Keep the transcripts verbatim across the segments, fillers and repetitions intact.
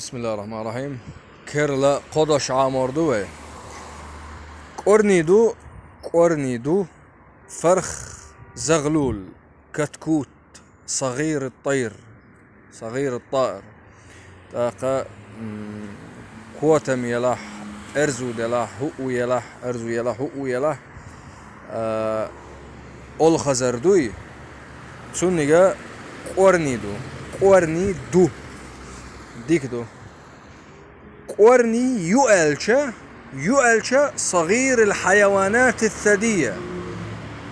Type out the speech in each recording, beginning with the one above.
بسم الله الرحمن الرحيم. Керла кхо дош Ӏамор ду вай. КӀорни ду, кӀорни ду, فرخ زغلول، كتكوت، صغير الطير، صغير الطائر. ТӀаккха, м, котам елахь, эрзу делахь, хӀуъу елахь, эрзу елахь, хӀуъу елахь, а, олхазар дуй, цуннига кӀорни ду, кӀорни ду. Дика ду. КӀорни ю аьлча, ю аьлча, صغير الحيوانات الثدية.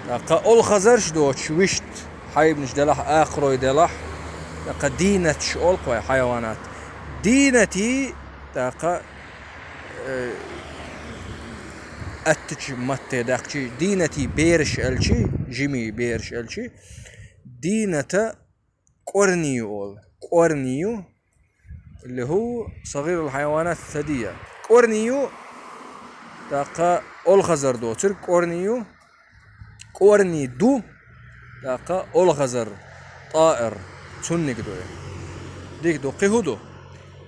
ТӀаккха олхазарш доцуш вуьшта, хьайбанаш делахь, акхарой делахь, тӀаккха дийнаташ олу-кх вай хьайванат. Дийнатий, тӀаккха, э, аттачу матте даьккхичи, дийнатий бераш аьлчи, жимий бераш аьлчи, дийната кӀорни ю олу. КӀорни ю, اللي هو صغير الحيوانات الثدية. КӀорни ю, тӀаккха олхазар доцург кӀорни ю, кӀорни ду, тӀаккха олхазар, طائر, цунниг ду. Дика ду, кхин хӀун ду?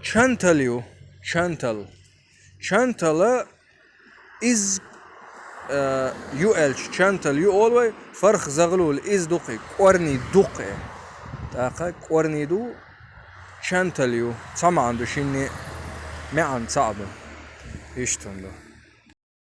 Чантал ю, чантал. Чантала из, э, ю аьлча, чантал ю олу вай, فرخ زغلول, из ду-кх и, кӀорни ду-кх и. ТӀаккха кӀорни ду, чантал ю, цхьа маьӀна ду, шинна маьӀна цхьаъ ду. Иштта хӀун ду.